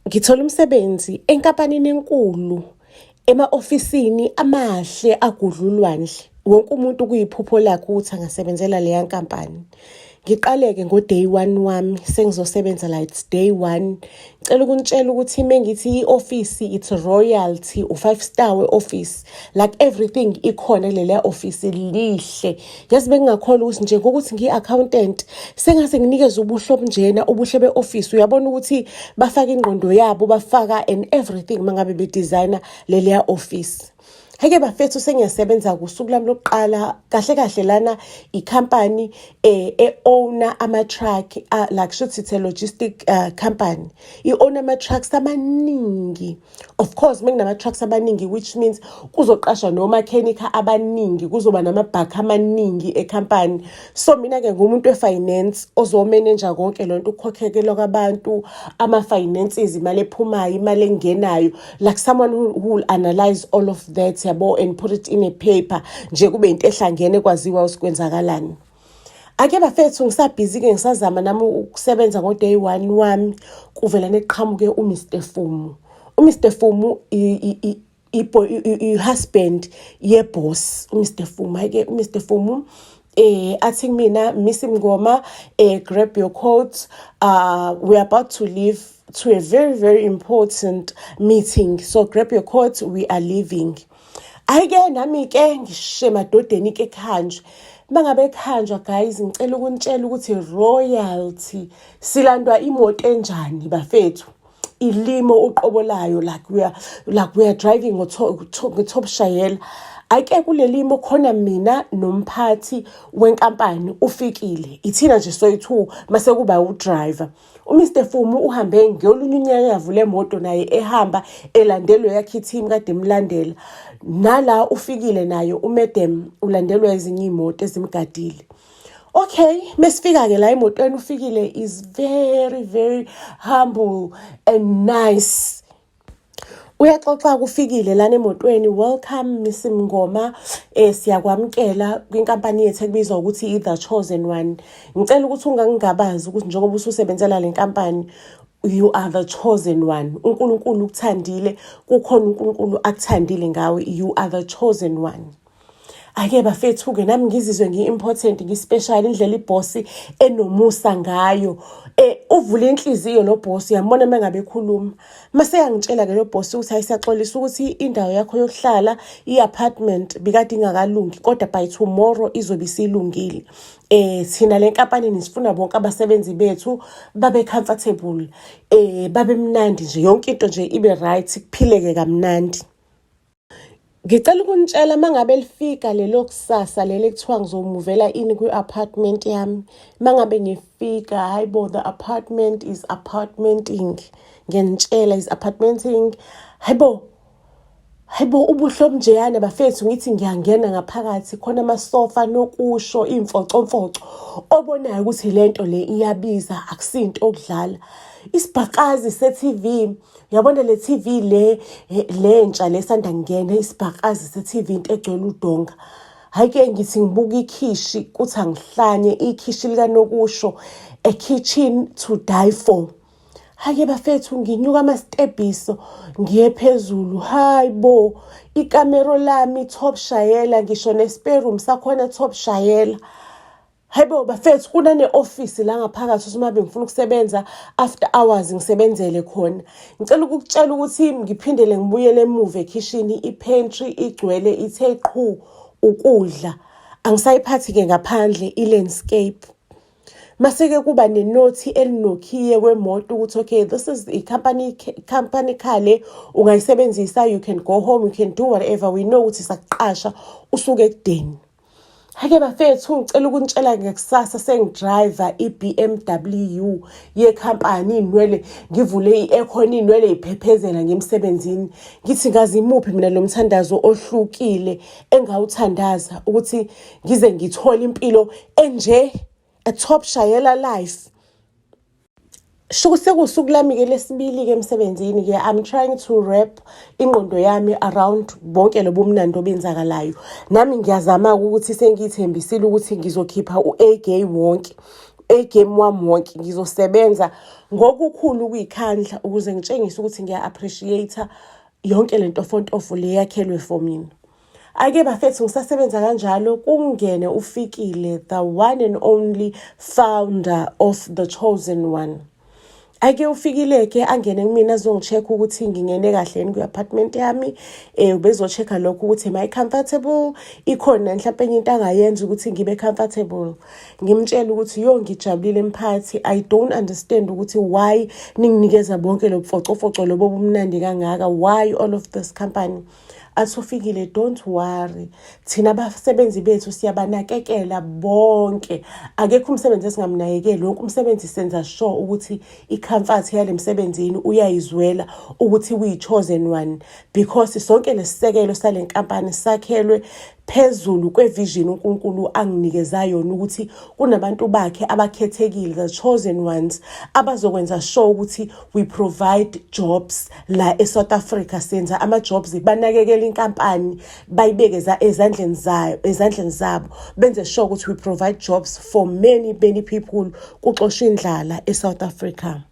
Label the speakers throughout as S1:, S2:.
S1: Ngithola umsebenzi enkampanini enkulu ema-ofisini amahle agudla ulwandle. Wonke umuntu kuyiphupho lakhe ukuthi angasebenzela leya nkampani. Ngiqale-ke ngo-day one wami sengizosebenza la, it's day one. Ngicela ukunitshela ukuthi mengithi i-ofisi it's royalty, u-five star we-office. Like everything ikhona kuleliya ofisi, lihle. Yazi bengingakholwa ukuthi nje ngokuthi ngiyi-accountant sengase nginikeze ubuhle obunjena, ubuhle be-ofisi. Uyabona ukuthi bafaka ingqondo yabo, bafaka and everything uma ngabe bedizayina leliya ofisi. Heke bafethu, sengiyasebenza kusuku lami lokuqala. Kahle kahle lana ikhampani e-owner ama-truck, like shuthi it's a logistic company, i-owner ama-trucks amaningi. Of course mekunama-trucks amaningi, which means kuzoqashwa nomakhenikha abaningi, kuzoba namabhakhi amaningi ekhampani. So mina-ke ngumuntu we-finance ozomenenja konke loo nto, ukukhokhekelwa kwabantu, ama-finances, imali ephumayo, imali engenayo, like someone who will analyze all of that, yabo, and put it in a paper nje, kube into ehlangene kwaziwa ukuthi kwenzakalani. Ake bafethu, ngisabhizi-ke, ngisazama nami ukusebenza ngo-day one wami, kuvela neqhamuke uMr Fumu. UMr Fumu i-husband ye-boss, uMr Fumu. Hhayi-ke uMr Fumu athi kumina, "Miss Mngoma, grab your coat, we are about to leave to a very very important meeting, so grab your coat, we are leaving." Hhayi-ke nami-ke ngishe emadodeni-ke kuhanjwe. Uma ngabe kuhanjwa, guys, ngicela ukunitshela ukuthi royalty, silandwa imoto enjani bafethu, i-limo uqobo layo, like we are driving nge-top shayela. Ake kule limo khona mina nomphathi wenkampani ufikile, ithina nje soyi-two, mase kuba u-driver. UMr Fumu uhambe ngolunye unyanyavu lemoto naye, ehamba elandelwe yakhe i-team kade imlandela. Nala ufikile naye u-madam ulandelwa ezinye iy'moto ezimgadile. Okay, mesifika-ke la emotweni, ufikile is very very humble and nice. Uyaxoxa kufikile lana emotweni, "Welcome Miss Mngoma, siyakwamukela kwinkampani yethu ekubizwa ukuthi i-The Chosen One. Ngicela ukuthi ungangingabazi ukuthi njengoba ususebenzela le nkampani, you are the chosen one. UNkulunkulu ukuthandile, kukhona uNkulunkulu akuthandile ngawe, you are the chosen one." Ake bafethu-ke nami ngizizwe ngi-important, ngi-special, indlela ibhosi enomusa ngayo. Uvule inhliziyo lo boss, uyambona uma ngabe ekhuluma. Mase yangitshela-ke lo boss ukuthi, "Hayi, siyaxolisa ukuthi indawo yakho yokuhlala, i-apartment, bikade ingakalungi, kodwa by tomorrow izobe isilungile. Thina le nkampani nisifuna bonke abasebenzi bethu babe comfortable, babe mnandi nje, yonke into nje ibe right, kuphileke kamnandi." Ngicela ukunitshela, uma ngabe lifika lelo kusasa leli ekuthiwa ngizomuvela ini kwi-apartment yami, uma ngabe ngifika, hayi bo, the apartment is apartmenting. Ngiyanitshela, is apartmenting. Hayi bo, hayi bo, ubuhle obunjeyana bafethu, ngithi ngiyangena ngaphakathi, khona amasofa nokusho iy'mfocomfoco, obonayo ukuthi lento le iyabiza, akusinto okudlala. Isibhakazi se-TV, uyabona le TV le lentsha lesanda kungena, isibhakazi se-TV, into egcwele udonga. Hhayi-ke ngithi ngibuka ikhishi, kuthi angihlanye, ikhishi likanokusho, a kitchen to die for. Hhayi-ke bafethu, nginyuka amastebhiso ngiye phezulu, hayi bo, ikamero lami top shayela, ngisho ne-spare room sakhona top shayela. Hayi bo bafethu, kunane-ofisi la ngaphakathi ukuthi uma bengifuna ukusebenza after hours ngisebenzele khona. Ngicela ukukutshela ukuthi ngiphindele ngibuyele emuva ekhishini, i-pantry igcwele ithe qhu ukudla. Angisayiphathi-ke ngaphandle i-landscape. Mase-ke kuba nenothi elinokhiye kwemoto ukuthi okay, this is i-company company car le, ungayisebenzisa, you can go home, you can do whatever, we know ukuthi sakuqasha usuke ekudeni. Hake bafethu, ngicela ukunitshela, ngekusasa sengidrayiva i-BMW yekhampani, iy'nwele ngivule i-aircon, iy'nwele y'phephezela ngemsebenzini. Ngithi ngazi imuphi mina lo mthandazo ohlukile engawuthandaza ukuthi ngize ngithole impilo enje, a top shayela life. Shuku sekuwusuku lami-ke lesibili-ke emsebenzini-ke, I'm trying to wrap ingqondo yami around bonke lobu mnandi obenzakalayo. Nami ngiyazama-ke ukuthi sengiyithembisile ukuthi ngizokhipha u-A gay wonke. A-game wami wonke ngizosebenza ngokukhulu ukuyikhandla ukuze ngitshengise ukuthi ngiya-appreciate yonke le ntofontofo le yakhelwe for mina. Ake bafethu, ngisasebenza kanjalo, kungene uFikile, the one and only founder of The Chosen One. Ake uFikile-ke angene kumina azongi-check ukuthi ngingene kahle yini kwi-apartment yami. Ubezo-check-a lokho ukuthi am I comfortable, ikhona mhlawumpe enye into angayenza ukuthi ngibe comfortable. Ngimtshele ukuthi, "Yo, ngijabulile mphathi. I don't understand ukuthi why ninginikeza bonke lo bufocofoco lobo bumnandi kangaka. Why all of this company?" Athi uFikile, "Don't worry, thina abasebenzi bethu siyabanakekela bonke. Akekho umsebenzi esingamnakekeli. Wonke umsebenzi senza sure ukuthi i-comfort yale msebenzini uyayizwela ukuthi uyi-chosen one, because sonke lesisekelo sale nkampani sakhelwe phezulu kwe-vision uNkulunkulu anginikeza yona, ukuthi kunabantu bakhe abakhethekile, the chosen ones, abazokwenza sure ukuthi we provide jobs la eSouth Africa. Senza ama-jobs, banakekela inkampani, bayibeke ezandleni zayo, ezandleni zabo, benze sure ukuthi we provide jobs for many, many people, kuxoshwa indlala eSouth Africa."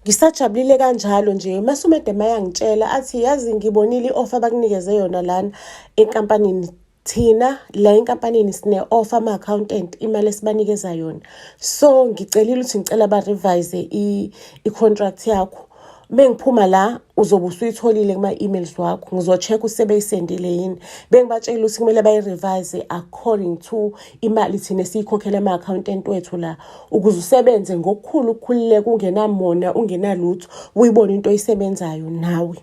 S1: Ngisajabulile kanjalo nje, mase u-madam ayangitshela athi, "Yazi, ngibonile i-offer abakunikeze yona lana enkampanini. Thina la enkampanini sine-offer ama-accountant, imali esibanikeza yona. So ngicelile ukuthi ngicela ba-revise i-contract yakho. Mengiphuma la uzobe usuyitholile kuma-emails wakho. Ngizo-check usebeyisendile yini." Bengibatshela ukuthi kumele bayi-revise according to imali thina esiyikhokhela ama-accountant wethu la, ukuze usebenze ngokukhulu ukukhululeka, ungenamona, ungenalutho, uyibone into oyisebenzayo nawe.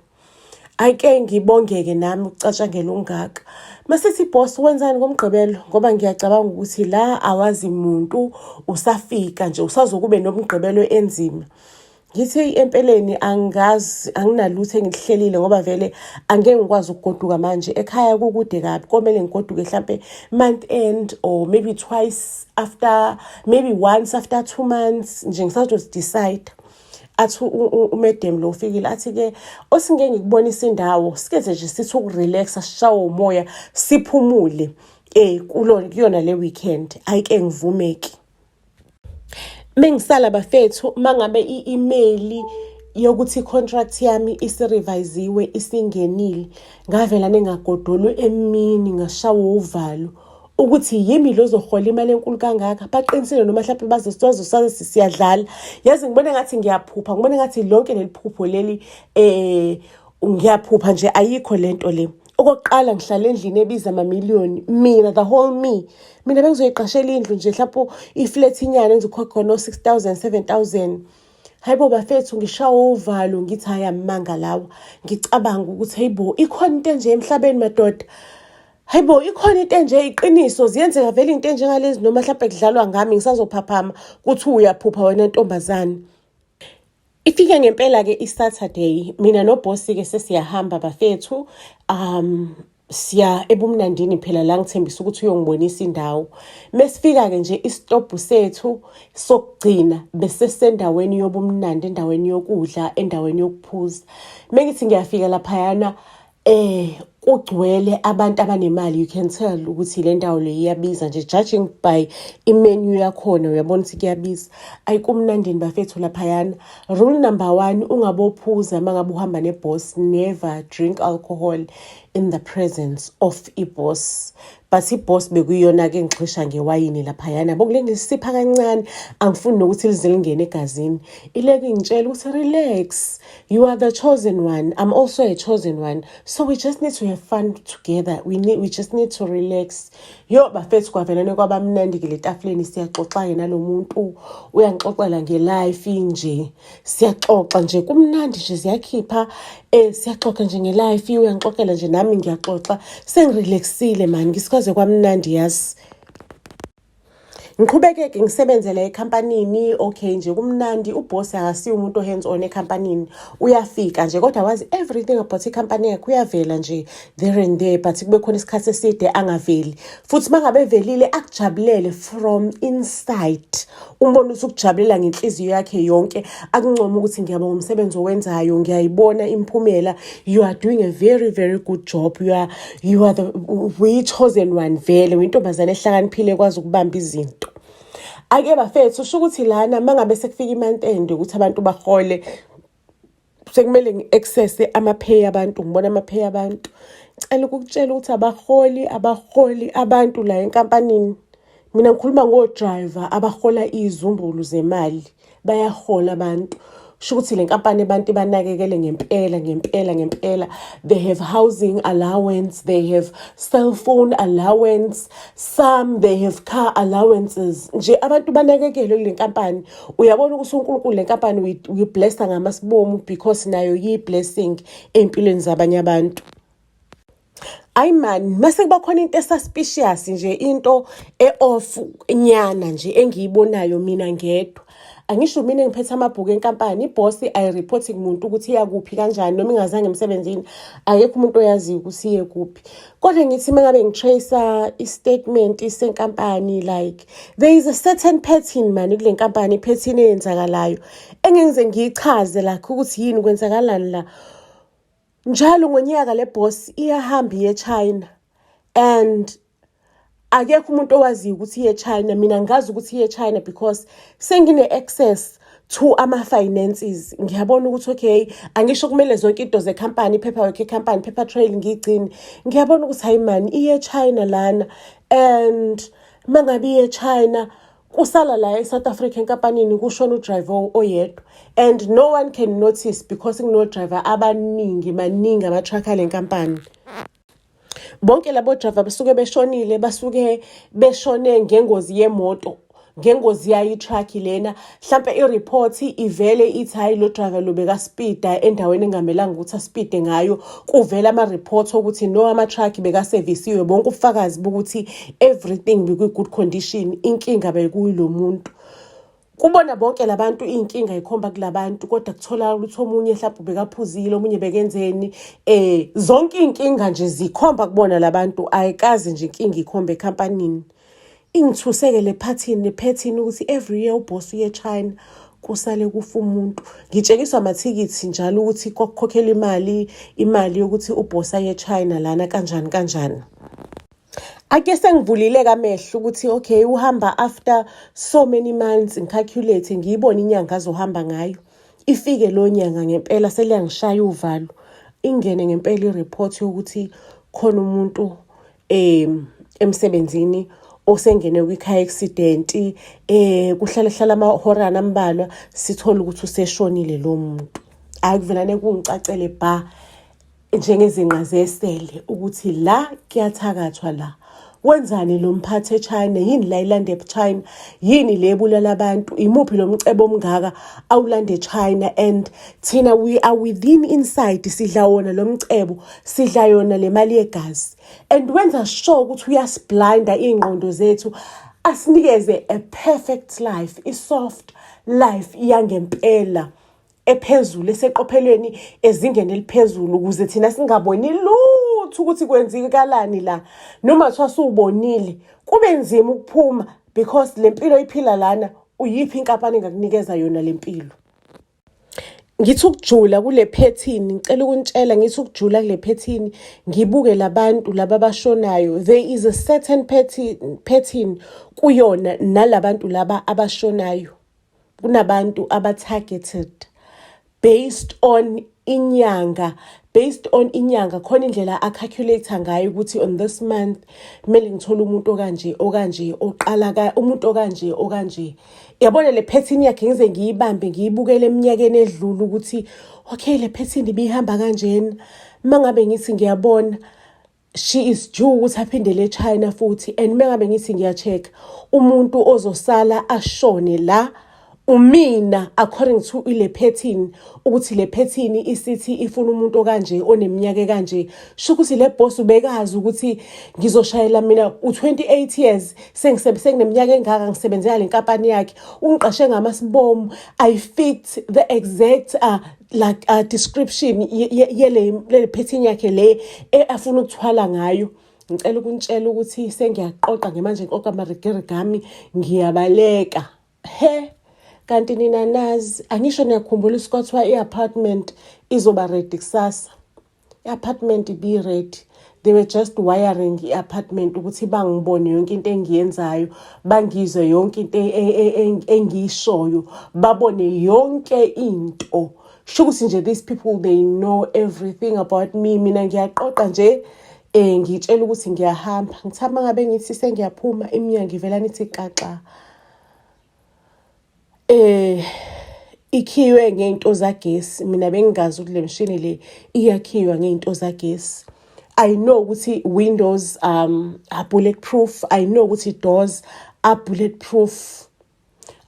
S1: Ake ngibongeke nami ukucatshangela ungaka. Masithi, "Boss, wenzani ngoMgqibelo? Ngoba ngiyacabanga ukuthi la awazi muntu, usafika nje, usazokube nomgqibelo enzima." Ngithi, "Empeleni angazi, anginalutho engilihlelile, ngoba vele angeke ngikwazi ukugoduka manje. Ekhaya kukude kabi. Komele ngigoduke hlampe month end, or maybe twice after, maybe once after 2 months nje, ngisazozi-decide." Athi u-madam lo ufikile, athi-ke, "Osingeke ngikubonise indawo, sikeze nje sithi uku-relaxa, sishawe umoya, siphumule kulo kuyona le weekend." Ayike ngivumeki. Mengisala bafethu, mangabe i-email yokuthi i-contract yami isi-revisiwe isingenile, ngavela nengagodolwe emini, ngashawa uvalo ukuthi yimi lo ozohola imali enkulu kangaka. Baqinisile noma mhlawumbe bazosaze siyadlala? Yazi, ngibone ngathi ngiyaphupha, ngibone ngathi lonke leli phupho leli, ngiyaphupha nje, ayikho lento le. Okokuqala, ngihlala endlini ebiza amamiliyoni mina, the whole me. Mina bengizoyiqashela indlu nje, mhlawumbe i-flat inyana engizokhokha khona o-6 000, 7 000. Hayibo bafethu, ngishawa uvalo, ngithi hhayi, amanga lawa. Ngicabanga ukuthi, hayibo, ikhona into enje emhlabeni madoda? Hayibo, ikhona into enje? Iqiniso, ziyenzeka vele into enjengalezi, noma mhlawumbe kudlalwa ngami, ngisazophaphama kuthi uyaphupha wena ntombazane? Ifike ngempela-ke i-Saturday, mina nobhosi-ke sesiyahamba bafethu, siya ebumnandini phela la ngithembisa ukuthi uyongibonisa indawo. Mesifika-ke nje, isitobhu sethu sokugcina bese sendaweni yobumnandi, endaweni yokudla, endaweni yokuphuza. Mengithi ngiyafika laphayana, kugcwele abantu abanemali. You can tell ukuthi le ndawo le iyabiza nje, judging by i-menu yakhona, uyabona ukuthi kuyabiza. Ayikumnandini bafethu laphayana. Rule number one, ungabophuza uma ngabe uhamba ne-boss. Never drink alcohol in the presence of i-boss. But i-boss bekuyiyona-ke engixhisha ngewayini laphayana. Yabo, kule ngisipha kancane, angifuni nokuthi lize lingene egazini. Ileke ingitshela ukuthi, "Relax, you are the chosen one, I'm also a chosen one, so we just need to have fun together. We just need to relax." Yo bafethu, kwavelane kwabamnandi-ke le tafuleni. Siyaxoxa-ke nalo muntu, uyangixoxela nge-life nje, siyaxoxa nje, kumnandi nje, ziyakhipha, siyaxoxa nje nge-life, uyangixoxela nje, nami ngiyaxoxa, sengi-relaxile mani, ngisikwaze kwamnandi yazi. Ngiqhubeke-ke ngisebenzele ekhampanini, okay nje, kumnandi. Ubhosi akasiye umuntu o-hands on ekhampanini, uyafika nje kodwa wazi everything about ikhampani yakhe. Uyavela nje there and there, but kube khona isikhathi eside angaveli. Futhi uma ngabe evelile, akujabulele from inside, umbone ukuthi ukujabulela ngenhliziyo yakhe yonke, akuncoma ukuthi, "Ngiyabonga umsebenzi owenzayo, ngiyayibona imiphumela. You are doing a very, very good job. You are the uyi-chosen one vele, uyintombazane ehlakaniphile, ekwazi ukubamba izinto." Ake bafethu, usho ukuthi lana mangabe sekufika i-month end ukuthi abantu bahole, sekumele ngi-access ama-pay abantu, ngibona ama-pay abantu. Cela ukukutshela ukuthi abaholi, abaholi abantu la enkampanini. Mina ngikhuluma ngo-driver abahola iy'zumbulu zemali, bayahola abantu. Kusho ukuthi le nkampani abantu ibanakekele ngempela, ngempela, ngempela. They have housing allowance, they have cell phone allowance, some they have car allowances. Nje abantu banakekelwe kule nkampani. Uyabona ukuthi uNkulunkulu le nkampani uyi-blessa ngamasibomu because nayo iyi-blessing ey'mpilweni zabanye abantu. Ayi man, mase kuba khona into e-suspicious nje, into e-off nyana nje engiyibonayo mina ngedwa. Angisho mina engiphethe amabhuku enkampani, ibhosi ayi-report kumuntu ukuthi iya kuphi kanjani noma ingazange emsebenzini, akekho umuntu oyaziyo ukuthi iye kuphi. Kodwa ngithi uma ngabe ngi-trace i-statement senkampani, like there is a certain pattern mani kule nkampani, i-pattern eyenzakalayo engengize ngiyichaze like ukuthi yini, kwenzakalani la. Njalo ngonyaka le boss iyahamba iye eChina and akekho umuntu owaziyo ukuthi iye eChina. Mina ngazi ukuthi iye eChina because sengine-access to ama-finances. Ngiyabona ukuthi okay, angisho kumele zonke into zekhampani, i-paperwork yekhampani, paper trail ngiyigcine. Ngiyabona ukuthi hayi man, iye eChina lana and mangabe iye eChina kusala la e-South Africa enkampanini kushona u-driver oyedwa and no one can notice because kuno-driver abaningi, maningi ama-truck ale nkampani. Bonke labo driver basuke beshonile, basuke beshone ngengozi yemoto, ngengozi yayo i-truck lena. Hlampe i-report ivele ithi hhayi, lo driver lo beka-speeda endaweni engamelanga ukuthi a-speede ngayo. Kuvela ama-report okuthi no, ama-truck bekasevisiwe, bonke ubufakazi bokuthi everything bekwi-good condition, inkinga bekuyilo muntu. Kubona bonke labantu iy'nkinga yikhomba kulabantu, kodwa kutholakala ukuthi omunye mhlawumbe ubekaphuzile, omunye bekenzeni, zonke iy'nkinga nje zikhomba kubona labantu, ayikaze nje inkinga ikhombe ekhampanini. Ingithuse-ke le pattern, le pattern ukuthi every year ubhosi uye eChina kusale kufa umuntu. Ngitshengiswa amathikithi njalo ukuthi kwakukhokhela imali, imali yokuthi ubhosi aye eChina lana kanjani kanjani. Ake sengivulile-ke amehlo ukuthi okay, uhamba after so many months, ngi-calculate ngiyibone inyanga azohamba ngayo. Ifike lo nyanga ngempela seliyangishaya uvalo. Ingene ngempela i-report yokuthi khona umuntu emsebenzini osengene kwi-car accident, kuhlale hlala amahorana ambalwa sithole ukuthi useshonile lo muntu. Hhayi, kuvelane kungicacele bha njengezinqa zesele ukuthi la kuyathakathwa la. Wenzani lo mphathi eChina? Yini la ilanda eChina? Yini le ebulala abantu? Imuphi lo mcebo omngaka awulanda eChina? And thina we are within inside, sidla wona lo mcebo, sidla yona le mali yegazi. And wenza sure ukuthi uyasi-blinda iy'ngqondo zethu, asinikeze a perfect life, i-soft life yangempela ephezulu, eseqophelweni ezingeni eliphezulu, ukuze thina singaboni lutho ukuthi kwenzikalani la. Noma kuthiwa suwubonile kube nzima ukuphuma because le mpilo oyiphila lana, uyiphi inkampani engakunikeza yona le mpilo? Ngithi ukujula kule pattern, ngicela ukunitshela, ngithi ukujula kule pattern, ngibuke labantu laba abashonayo. There is a certain pattern kuyona nalabantu laba abashonayo. Kunabantu aba-targeted based on inyanga, based on inyanga khona indlela a-calculate ngayo ukuthi on this month kumele ngithole umuntu okanje okanje, oqala ka umuntu okanje okanje. Yabona le pattern yakhe, ngize ngiyibambe ngiyibukele eminyakeni edlule ukuthi okay, le pattern ibihamba kanjena. Mangabe ngithi ngiyabona she is due ukuthi aphindele eChina futhi, and mengabe ngithi ngiya-check umuntu ozosala ashone la umina according to ile pattern, ukuthi le pattern isithi ifuna umuntu okanje oneminyaka kanje, sho ukuthi le boss ubekazi ukuthi ngizoshayela mina u28 years, sengineminyaka engaka ngisebenzela le nkampani yakhe, ungiqashe ngamasibomu. I fit the exact like description yele le pattern yakhe le afuna ukuthwala ngayo. Ngicela ukunitshela ukuthi sengiyaqoqa ngemanje, ngiqoqa amarigirigami, ngiyabaleka. He, kanti nina nazi, angisho niyakhumbula kwathiwa i-apartment izoba ready kusasa? I-apartment ibi-ready. They were just wiring i-apartment ukuthi bangibone yonke into engiyenzayo, bangizwe yonke into engiyishoyo, babone yonke into. Sho ukuthi nje these people, they know everything about me. Mina ngiyaqoqa nje, ngitshela ukuthi ngiyahamba. Ngithamba ngabe ngithi sengiyaphuma, iminyango ivela nithi xaxa, ikhiywe ngey'nto zagesi. Mina bengingazi ukuthi le mshini le iyakhiywa ngey'nto zagesi. I know ukuthi windows are bulletproof, I know ukuthi doors are bulletproof,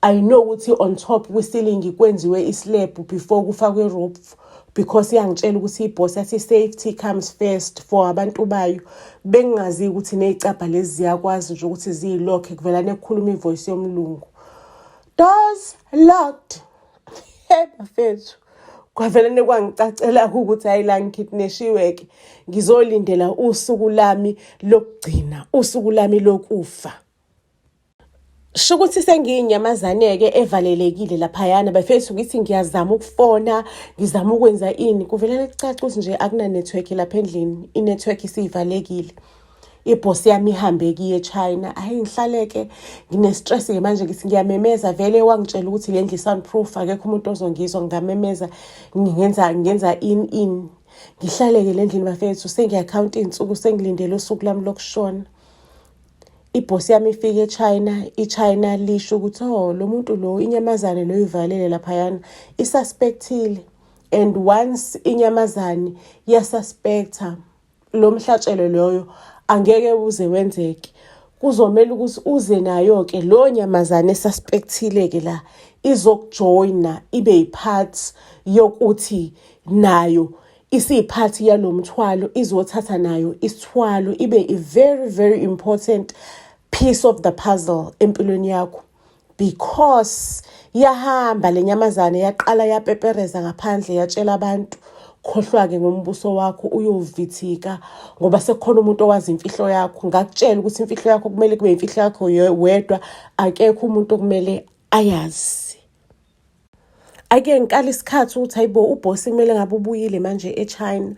S1: I know ukuthi on top kwe-ceiling kwenziwe i-slab before kufakwe roof, because iyangitshela ukuthi i-boss yathi safety comes first for abantu bayo. Bengingazi ukuthi ney'cabha lezi ziyakwazi nje ukuthi ziyilokhe. Kuvelane kukhuluma i-voice yomlungu, "Doors locked." He bafethu, kwavele kwangicacela ukuthi hayi, la ngi-kidnap-iwe-ke, ngizolindela usuku lami lokugcina, usuku lami lokufa. Sho ukuthi sengiyinyamazane-ke evalelekile laphayana bafethu. Ngithi ngiyazama ukufona, ngizama ukwenza ini, kuvelele kucaca ukuthi nje akuna-network lapha endlini, i-network isiyivalekile. I-boss yami ihambe kiye eChina. Hayi, ngihlaleke ngine-stress-ke manje. Ngithi ngiyamemeza, vele wangitshela ukuthi le ndlu i-soundproof, akekho umuntu ozongizwa. Ngingamemeza, ngingenza ini ini. Ngihlaleke le ndlini bafethu, sengiyakhawunta iy'nsuku, sengilindele usuku lami lokushona. I-boss yami ifike eChina, iChina lisho ukuthi, "Oh, lo muntu lo, inyamazane lo ivalele laphayana, i-suspect-ile." And once inyamazane ya-suspect-a, lo mhlatshelo loyo angeke uze wenzeke. Kuzomela ukuthi uze nayo-ke lo nyamazane e-suspect-ile-ke la, izokujoyina, ibe yi-part yokuthi nayo isiyi-part yalo mthwalo, izothatha nayo isithwalo, ibe a very very important piece of the puzzle empilweni yakho. Because yahamba le nyamazane, yaqala yapepereza ngaphandle, yatshela abantu, khohlwa-ke ngombuso wakho, uyovithika, ngoba sekukhona umuntu owazi imfihlo yakho. Ngakutshela ukuthi imfihlo yakho kumele kube imfihlo yakho wedwa, akekho umuntu okumele ayazi. Ake ngikala isikhathi ukuthi hayibo, u-boss kumele ngabe ubuyile manje eChina,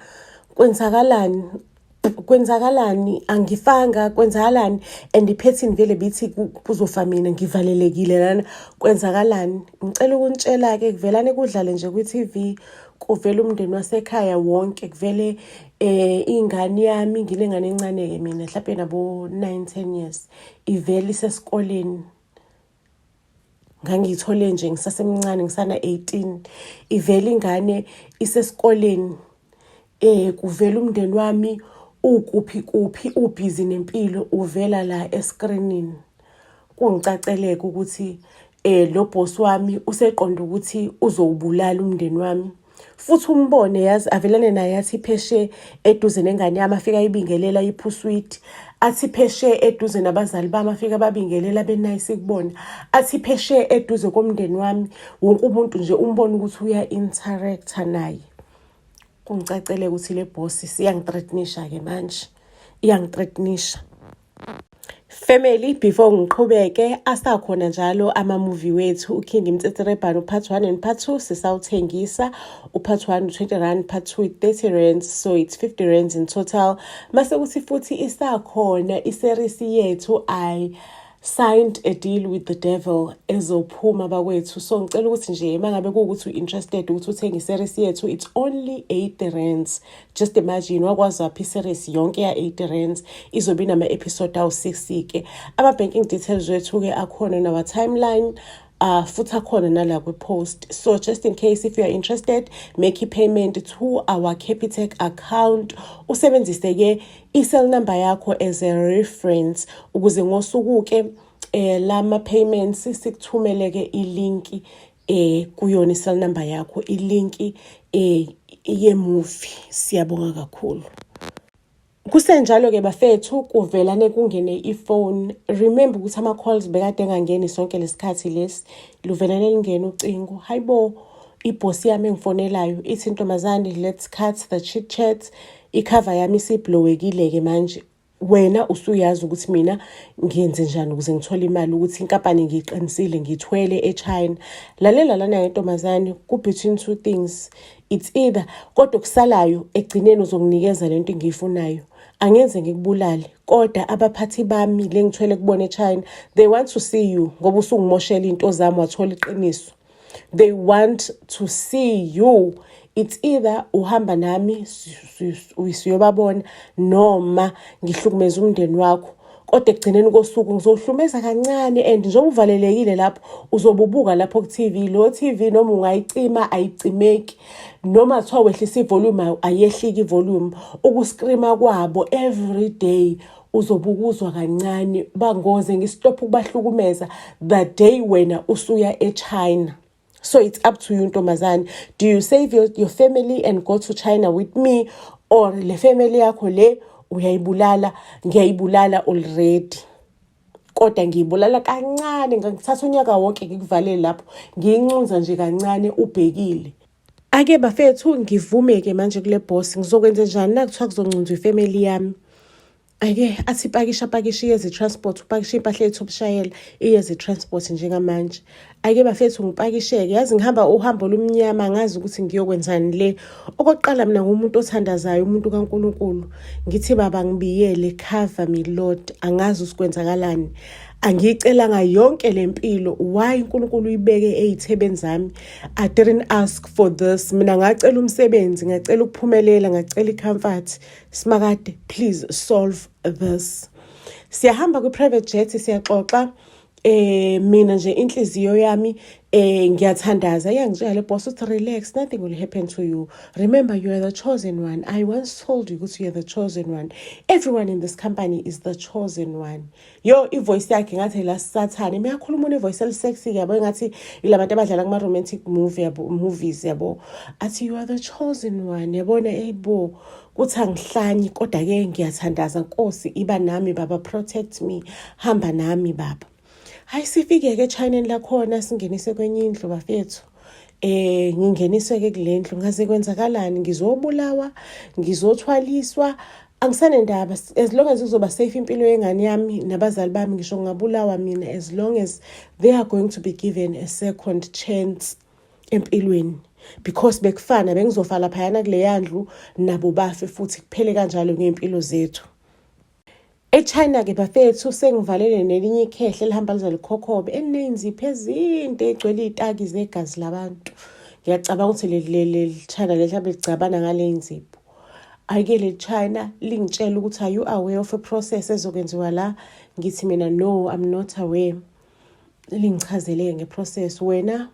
S1: kwenzakalani? Kwenzakalani? Angifanga, kwenzakalani? And i-pattern vele bithi kuzofa mina, ngivalelekile lana, kwenzakalani? Ngicela ukunitshela-ke, kuvelane kudlale nje kwi-TV, kuvele umndeni wasekhaya wonke, kuvele ingane yami. Nginengane encane-ke mina, mhlawumbe nabo 9 10 years, ivele isesikoleni. Ngangiyithole nje ngisasemncane, ngisana 18. Ivele ingane isesikoleni, kuvela umndeni wami ukuphi kuphi, u-busy nempilo, uvela la eskrinini. Kungicaceleke ukuthi lo boss wami useqonda ukuthi uzowubulala umndeni wami. Futhi umbone yazi, avelane naye, athi pheshe eduze nengane yami, afika ayibingelela, iphuswiti, athi pheshe eduze nabazali bami, afika babingelela, be-nice kubona, athi pheshe eduze komndeni wami, wonke umuntu nje umbone ukuthi uya-interact-a naye. Kungicacele ukuthi le boss siyangi-threaten-isha-ke manje, iyangi-threaten-isha. Family, before ngiqhubeke, asakhona njalo ama-movie wethu, uKing Mtsetserebhane u-part 1 and part 2, sisawuthengisa. U-part 1 R20, part 2 R30, so it's R50 in total. Mase kuthi futhi isakhona i-series yethu, I Signed a Deal with the Devil, ezophuma bakwethu. So ngicela ukuthi nje uma ngabe kuwukuthi u-interested ukuthi uthenge i-series yethu, it's only R80. Just imagine, wakwazi waphi i-series yonke ya-R80, izobe inama-episode awu-6 ke. Ama-banking details wethu-ke akhona nawa-timeline, futhi akhona nala kwi-post. So just in case if you are interested, make i-payment to our Capitec account, usebenzise-ke i-cell number yakho as a reference, ukuze ngosuku-ke lama payments sikuthumele-ke i-link kuyona i-cell number yakho, i-link ye-movie. Siyabonga kakhulu. Kusenjalo-ke bafethu, kuvelane kungene ifoni. Remember ukuthi ama-calls bekade engangeni sonke lesikhathi lesi. Luvelane lingene ucingo. Hayibo, i-boss yami engifonelayo, ithi, "Ntombazane, let's cut the chit chat." I-cover yami isi-blow-ekile-ke manje. Wena usuyazi ukuthi mina ngiyenze njani ukuze ngithole imali, ukuthi inkampani ngiyiqinisile, ngithwele eChina. Lalela lana ntombazane, ku-between two things. It's either kodwa okusalayo ekugcineni uzonginikeza lento engiyifunayo. Angenze ngikubulale, kodwa abaphathi bami le ngithwele kubona eChina, they want to see you ngoba usungimoshela iy'nto zami, wathola iqiniso. They want to see you. It's either uhamba nami siyobabona noma ngihlukumeza umndeni wakho, kodwa ekugcineni kosuku ngizohlumeza kancane and njengoba uvalelekile lapho, uzobubuka lapho ku-TV. Lo TV noma ungayicima ayicimeki, noma kuthiwa wehlisa ivolume ayehliki ivolume. Ukuscreama kwabo every day uzobukuzwa kancane, bangoze ngistophe ukubahlukumeza the day wena usuya eChina. So it's up to you, ntombazane. Do you save your family and go to China with me, or le family yakho le uyayibulala? Ngiyayibulala already, kodwa ngiyibulala kancane. Ngithatha unyaka wonke ngikuvalele lapho, ngiyinconza nje kancane ubhekile. Ake bafethu, ngivume-ke manje kule boss. Ngizokwenza njani na kuthiwa kuzonconzwa ifamily yami? Ake athi pakisha, pakisha, iyeze transport, upakisha impahla yethu obushayela, iyeze transport njengamanje. Ake bafethu, ngipakisheke. Yazi ngihamba uhambo olumnyama, ngazi ukuthi ngiyokwenzani le. Okokuqala, mina ngumuntu othandazayo, umuntu kaNkulunkulu. Ngithi, "Baba, ngibiyele, cover me, Lord." Angazi ukuthi kwenzakalani. Angiyicelanga yonke le mpilo. Why uNkulunkulu uyibeke ey'thebeni zami? I didn't ask for this. Mina ngacela umsebenzi, ngacela ukuphumelela, ngacela i-comfort. Simakade, please solve this. Siyahamba kwi-private jet, siyaxoxa. Mina nje inhliziyo yami, ngiyathandaza. Iyangitshela le boss uthi, "Relax, nothing will happen to you. Remember, you are the chosen one. I once told you ukuthi you are the chosen one. Everyone in this company is the chosen one." Yo, ivoice yakhe ngathi la Sathane meyakhuluma, une-voice elisexy, yabo, engathi ilabantu abadlala kuma-romantic movie, yabo, movies, yabo. Athi, "You are the chosen one." Yabona, eyibo, kuthi angihlanyi, kodwa-ke ngiyathandaza, "Nkosi, iba nami, Baba, protect me, hamba nami, Baba." Hayi, sifike-ke eChineni lakhona, singenise kwenye indlu, bafethu. Ngingeniswe-ke kule ndlu, ngaze kwenzakalani? Ngizobulawa, ngizothwaliswa, angisanendaba, as long as kuzoba safe impilo yengane yami nabazali bami. Ngisho ngingabulawa mina, as long as they are going to be given a second chance empilweni, because bekufana bengizofa laphayana kuleya ndlu, nabo bafe futhi, kuphele kanjalo ngey'mpilo zethu. EChina-ke bafethu, sengivalele nelinye ikhehle elihamba lize likhokhobe, eliney'nzipho ezinde egcwele iy'taki zegazi labantu. Ngiyacabanga ukuthi leli China leli mhlawumbe licabana ngale nzipho. Ake le China lingitshela ukuthi, "Are you aware of a process ezokwenziwa la?" Ngithi mina, "No, I'm not aware." Lingichazele ngeprocess. "Wena,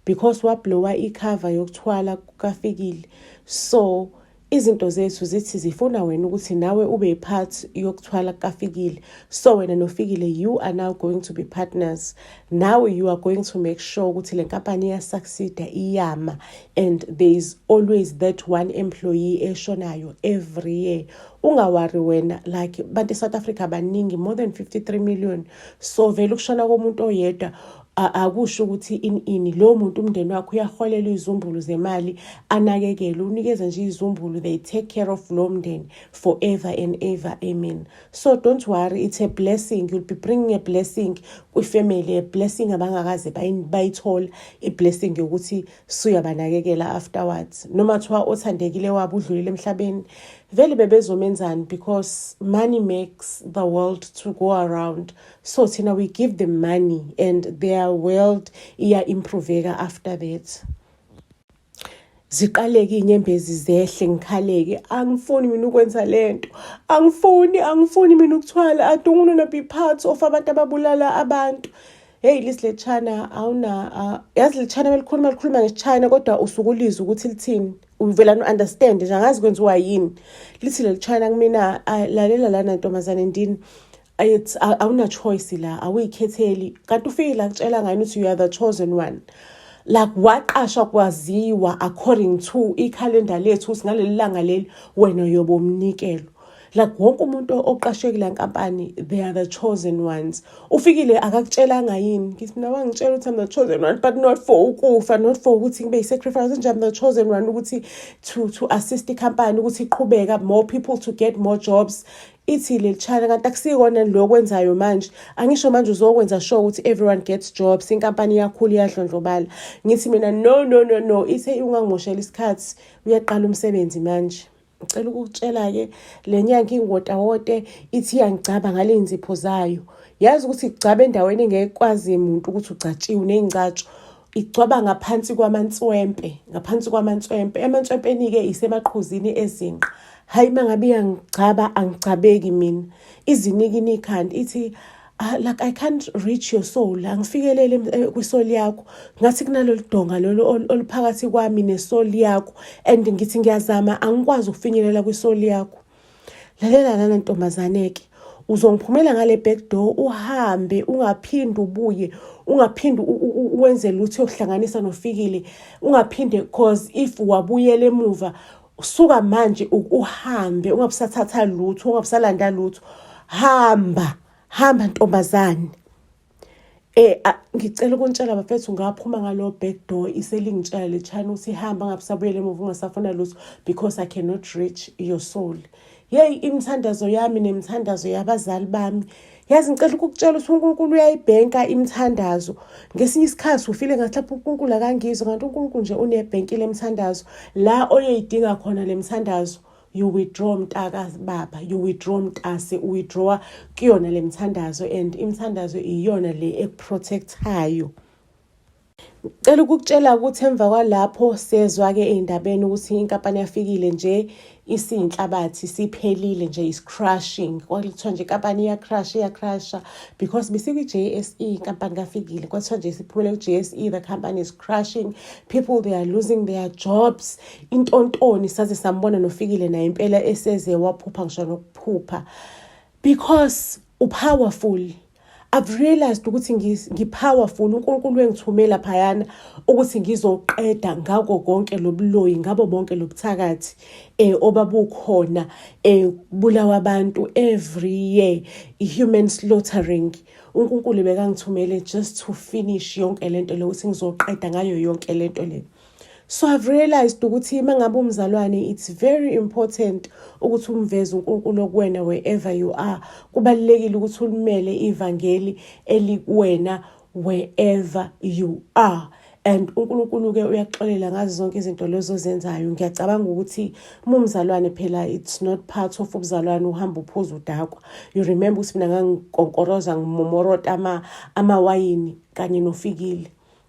S1: because wablowa icover yokuthwala kukaFikile, so izinto zethu zithi zifuna wena ukuthi nawe ube part yokuthwala kukaFikile. So wena noFikile, you are now going to be partners. Now you are going to make sure ukuthi le nkampani iyasucceeda, iyama, and there is always that one employee eshonayo every year. Ungaworry wena, like bantu e-South Africa baningi, more than 53 million, so vele ukushona komuntu oyedwa akusho ukuthi ini ini. Lo muntu, umndeni wakhe uyaholela izizumbulu zemali, anakekele, unikeze nje izizumbulu. They take care of lo mndeni forever and ever, amen. So don't worry, it's a blessing. You'll be bringing a blessing kwifamily, a blessing abangakaze bayithola, i-blessing yokuthi suyabanakekela afterwards, noma kuthiwa othandekile wabo udlulile emhlabeni, vele bebezomenzani? Because money makes the world to go around. So thina we give them money and their world iya-improveka after that." Ziqaleke iy'nyembezi zehle, ngikhaleke. Angifuni mina ukwenza lento, angifuni, angifuni mina ukuthwala. I don't wanna be part of abantu ababulala abantu. Hey, lisi le China awuna yazi le China belikhuluma, likhuluma ngesiChina, kodwa usuke ulizwe ukuthi lithini, uvela no-understand nje. Angazi kwenziwa yini. Lithi leli China kumina, "Lalela lana, ntombazane ndini, it's awuna choice la, awuyikhetheli. Kanti ufike la kutshela ngani ukuthi you are the chosen one? Like waqashwa kwaziwa according to ikhalenda lethu ukuthi ngaleli langa leli wena uyobe umnikelo. Like wonke umuntu oqashwe kule nkampani, they are the chosen ones. Ufikile akakutshelanga yini?" Ngithi mina, "Wangitshela ukuthi I'm the chosen one, but not for ukufa, not for ukuthi ngibe yi-sacrifice nje. I'm the chosen one ukuthi to assist ikhampani ukuthi iqhubeka, more people to get more jobs." Ithi leli china, kanti akusikona lokwenzayo manje. Angisho manje uzokwenza sure ukuthi everyone gets jobs, inkampani iyakhula, iyadlondlobala. Ngithi mina, "No, no, no, no." Ithe, "Ungangimoshela isikhathi, uyaqala umsebenzi manje." Ngicela ukukutshela-ke, le nyanga ingotawote, ithi iyangigcaba ngale nzipho zayo. Yazi ukuthi igcaba endaweni engeke kwazi muntu ukuthi ugcatshiwe ney'ncatsho. Igcwaba ngaphansi kwamanswempe, ngaphansi kwamanswempe. Emanswempeni-ke isemaqhuzini ezinqa. Hhayi, uma ngabe iyangigcaba, angigcabeki mina. Izinikina ikhanda, ithi, "Like I can't reach your soul, angifikelele kwi-soul yakho. Ngathi kunalolu donga lolu oluphakathi kwami ne-soul yakho, and ngithi ngiyazama, angikwazi ukufinyelela kwi-soul yakho. Lalela lana ntombazane-ke, uzongiphumela ngale back door, uhambe, ungaphinde ubuye, ungaphinde wenze lutho yokuhlanganisa noFikile, ungaphinde, cause if wabuyela emuva, suka manje uhambe, ungabusathatha lutho, ungabusalanda lutho. Hamba, hamba ntombazane." Ngicela ukuntshela bafethu, ngaphuma ngalo back door, iselingitshela le china ukuthi hamba, ngabusabuyela emuva, ungasafuna lutho, because I cannot reach your soul. Yeyi, imithandazo yami nemithandazo yabazali bami. Yazi, ngicela ukukutshela ukuthi uNkulunkulu uyayibhenka imithandazo. Ngesinye isikhathi ufile ngathi lapho uNkulunkulu akangizwa, kanti uNkulunkulu nje unebhenki lemithandazo. La oyoyidinga khona le mithandazo, you withdraw, mntaka baba, you withdraw, mntase, u-withdrawa kuyona le mithandazo, and imithandazo iyona le eku-protectayo. Cela ukukutshela ukuthi emva kwalapho sezwa-ke ey'ndabeni ukuthi inkampani yaFikile nje isiyinhlabathi, siphelile nje, is crushing. Kwakuthiwa nje inkampani iya-crush, iya-crusha, because besikwi-JSE inkampani kaFikile. Kwathiwa nje siphumele ku-JSE, the company is crushing, people, they are losing their jobs, intontoni. Saze sambona noFikile naye impela eseze waphupha ngisho nokuphupha, because u-powerful. I've realized ukuthi ngi-powerful. UNkulunkulu wengithumela phayana ukuthi ngizoqeda ngako konke lobuloyi, ngabo bonke lobuthakathi obabukhona, bulawa abantu every year, i-human slaughtering. UNkulunkulu bekangithumele just to finish yonke lento le, ukuthi ngizoqeda ngayo yonke lento le. So I've realized ukuthi uma ngabe umzalwane, it's very important ukuthi umveze uNkulunkulu okuwena wherever you are. Kubalulekile ukuthi ulimele ivangeli elikuwena wherever you are, and uNkulunkulu-ke uyakuxolela ngazo zonke izinto lezo ozenzayo. Ngiyacabanga ukuthi uma umzalwane phela, it's not part of ubuzalwane uhamba uphuza, udakwa. You remember ukuthi mina ngangikonkoroza, ngimomorota amawayini kanye noFikile,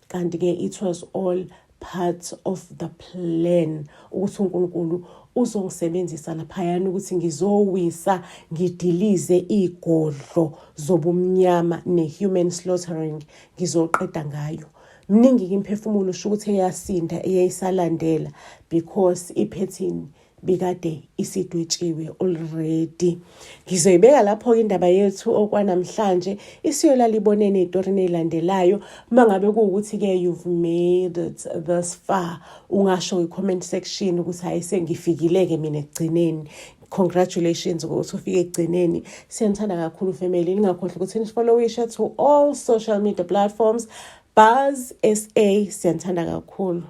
S1: kanti-ke it was all part of the plan ukuthi uNkulunkulu uzongisebenzisa laphayana ukuthi ngizowisa, ngidilize igodlo zobumnyama ne-human slaughtering, ngizoqeda ngayo. Mningi-ke imphefumulo, usho ukuthi eyasinda, eyayisalandela, because i-pattern bikade isidwetshiwe already. Ngizoyibeka lapho-ke indaba yethu okwanamhlanje, isiyolala ibonene ey'torini ey'landelayo. Uma ngabe kuwukuthi-ke you've made it this far, ungasho kwi-comment section ukuthi, "Hhayi, sengifikile-ke mina ekugcineni." Congratulations ukuthi ufike ekugcineni. Siyanithanda kakhulu, family. Ningakhohlwa ukuthi ni-followishe to all social media platforms, Buzz SA. Siyanithanda kakhulu.